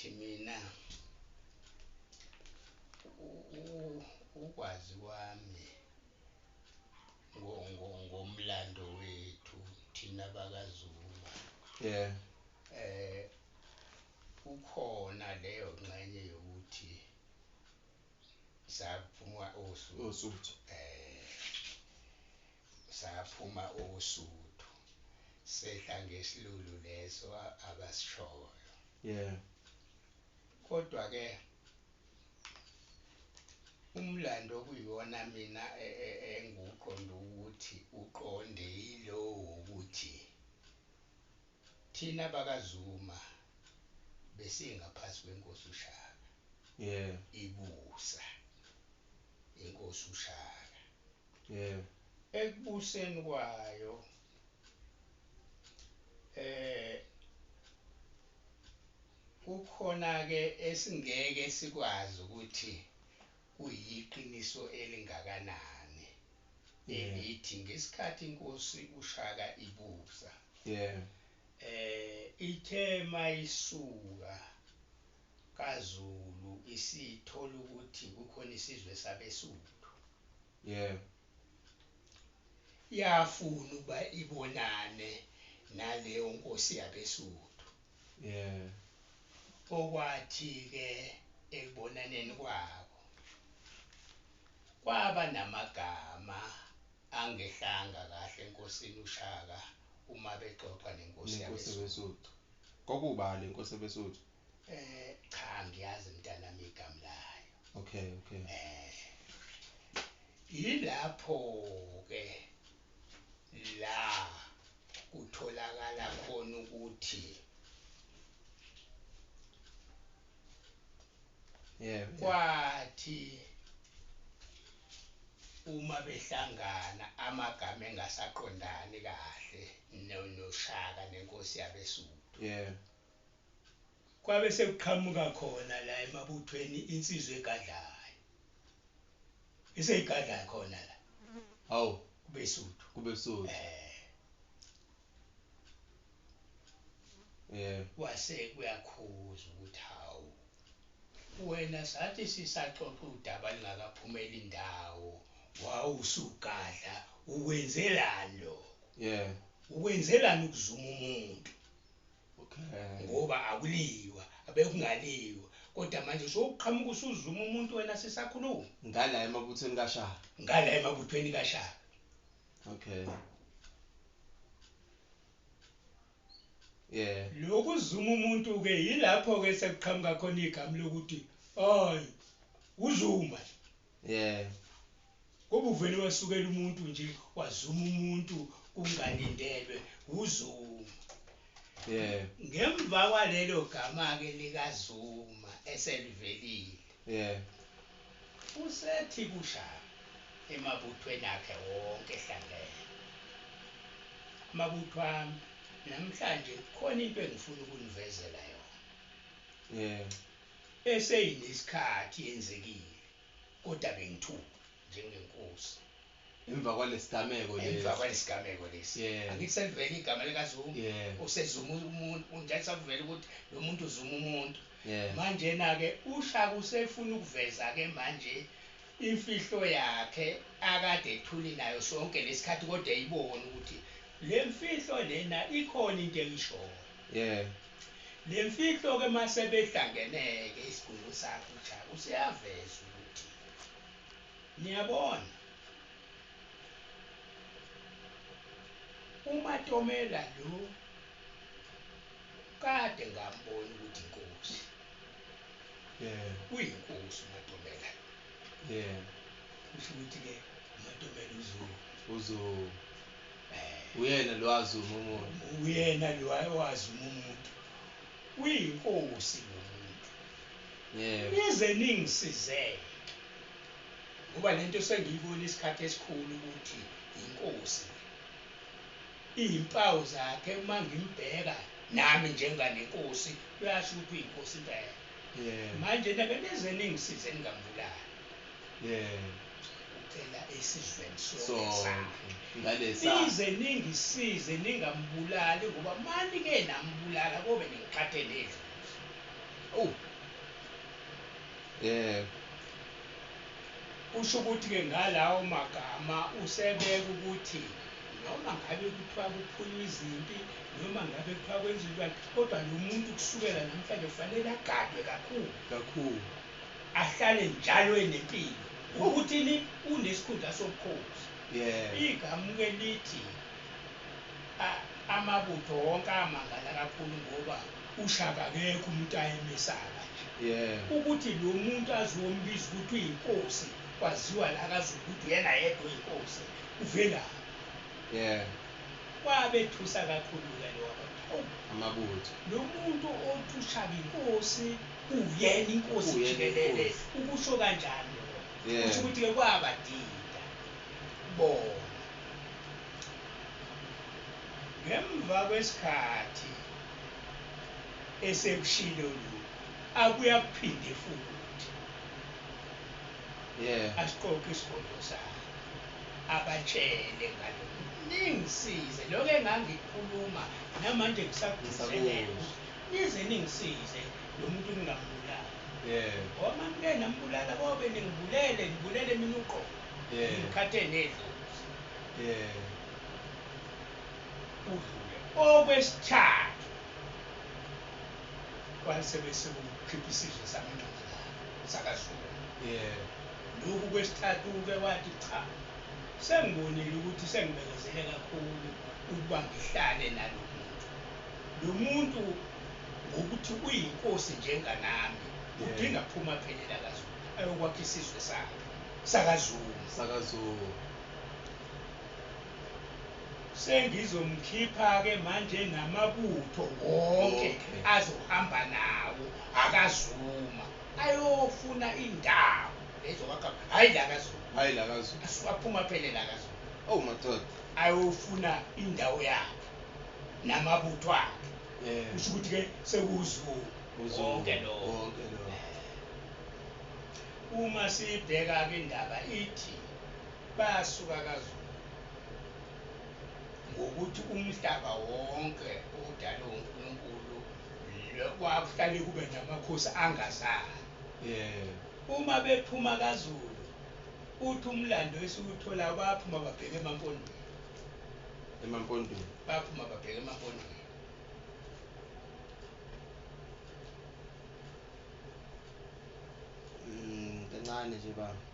Ngithi mina ukwazi kwami ngomlando wethu thina bakaZuma, kukhona leyo ngxenye yokuthi saphuma oSuthu. OSuthu. Saphuma oSuthu, sehla ngesilulu leso abasishoyo. Kodwa ke umlando okuyiwona mina engiwuqonda ukuthi uqonde yilowo ukuthi thina bakaZuma besingaphansi kwenkosi uShaka. Ibusa inkosi uShaka. Ekubuseni kwayo kukhona ke esingeke sikwazi ukuthi kuyiqiniso elingakanani elithi ngesikhathi inkosi uShaka ibusa, ithe mayisuka kaZulu isithola ukuthi kukhona isizwe sabeSuthu. Yafuna ukuba ibonane naleyo nkosi yabeSuthu. Okwathi ke ekubonaneni kwabo kwaba namagama angehlanga kahle enkosini uShaka uma bexoxa nenkosi yabeSuthu. Kwakuba le nkosi yabeSuthu? Cha, ngiyazi mntanami igama layo. Okay, okay. Yilapho ke la kutholakala khona ukuthi kwathi uma behlangana amagama engasaqondani kahle noShaka nenkosi yabeSuthu. Kwabe sekuqhamuka khona la emabuthweni insizwe egadlayo. Iseyigadla khona la. Hawu, kubeSuthu. KubeSuthu. Kwase kuyakhuza ukuthi hawu, wena sathi sisaxoxa udaba lingakaphumeli indawo, wawusugadla ukwenzelani lokho? Ukwenzelani ukuzuma umuntu? Ngoba akuliwa, abekungaliwa. Kodwa manje sokuqhamuka usuzuma umuntu wena sisakhuluma. Ngala emabuthweni kaShaka. Ngala emabuthweni kaShaka. Okay. Lokuzuma umuntu ke yilapho ke sekuqhamuka khona igama lokuthi hayi uzuma. Ngoba uvele wasukela umuntu nje wazuma umuntu kungalindelwe uzuma. Ngemva kwalelo gama ke likaZuma eselivelile. Usethi kuShaka emabuthweni akhe wonke ehlangene. Mabutho ami, namhlanje kukhona into engifuna ukunivezela yona. Eseyinesikhathi yenzekile, kodwa bengithuka njengenkosi. Emva kwalesigameko lesi. Emva kwalesigameko lesi. Angithi selivele igama likaZuma. Usezuma umuntu, unjani sakuvela ukuthi lo muntu uzuma umuntu. Manje na ke uShaka usefuna ukuveza ke manje imfihlo yakhe akade ethuli nayo sonke lesikhathi, kodwa eyibona ukuthi le mfihlo lena ikhona into eyishoyo. Le mfihlo ke mase behlangeneke isigungu sakhe uShaka useyaveza ukuthi niyabona uMatomela lo kade ngambona ukuthi inkosi. Uyinkosi uMatomela. Kusho ukuthi ke uMatomela uZulu. uZulu. Uyena lo wazuma umuntu. Uyena lo wazuma umuntu. Uyinkosi lo muntu. Nize ningisize. Ngoba lento sengiyibona isikhathi esikhulu ukuthi inkosi. Izimpawu zakhe uma ngimbheka nami njenganenkosi uyasho ukuthi uyinkosi impela. Manje nake nize ningisize ningambulali. Ucela esizweni sonke sakhe. Nize ningisize ningambulali ngoba mani ke nambulala kobe ningiqhathe nedlozi. Oh. Yeah. Kusho ukuthi-ke ngalawo magama usebeka ukuthi noma ngabe kuthiwa kuphunywa izimpi, noma ngabe kuthiwa kwenziwani, kodwa lo muntu kusukela namhlanje kufanele agadwe kakhulu. Kakhulu. Ahlale njalo enempilo. Ukuthini unesikhundla sobukhosi. Yeah. Igama-ke lithi amabutho wonke amangala kakhulu ngoba uShaka akekho umuntu ayemesaba nje. Yeah. Ukuthi lo muntu azombiza ukuthi uyinkosi, kwaziwa la kaZulu ukuthi uyena yedwa uyinkosi, uvelaphi? Yeah. Kwabethusa kakhulu-ke lo abantu. Hawu, Amabutho. lo muntu othi uShaka inkosi, uyena inkosi Uyena jikelele, inkosi. ukusho kanjani lokho? Yeah. Kusho ukuthi-ke kwabadida bona. Ngemva kwesikhathi esekushilo lokhu, abuya kuphinde futhi. Yeah. Asiqoqe isigodlo sakhe, abatshele ngalokho. Ningisize, lokho engangikhuluma namanje ngisakugcizelela ukuthi nize ningisize lo muntu ningambulali. Yeah. Ngoba nike nambulala kobe ningibulele, nibulele mina uqobo. Yeah. Ngikhathe nedlozi. Yeah. Udlule. Okwesithathu kwasebe sekukhipha isizwe samaNxamalala sakaZulu. Yeah. Lokhu kwesithathu-ke wathi cha, sengibonile ukuthi sengibekezele kakhulu ukuba ngihlale nalo muntu. Lo muntu ngokuthi uyinkosi njenganami, udinga phuma phelela kaZulu ayokwakha isizwe sakhe sakaZulu. SakaZulu. Sengizomkhipha-ke manje namabutho wonke azohamba nawo akaZuma ayofuna indawo ezokwakha, hhayi la kaZulu. Hhayi la kaZulu. Aphuma phelela kaZulu. Oh madoda. Ayofuna indawo yakhe namabutho akhe. Yeah. Kusho ukuthi-ke sekuwuZulu wonke lo. Wonke lo. Uma sibheka-ke indaba ithi basuka kaZulu ngokuthi umhlaba wonke odalwe uNkulunkulu kwakuhlale kube namakhosi angazani. Yeah. Uma bephuma kaZulu, uthi umlando esiwuthola baphuma babheke emaMpondweni. EmaMpondweni. Baphuma babheke emaMpondweni. Kancane nje baba.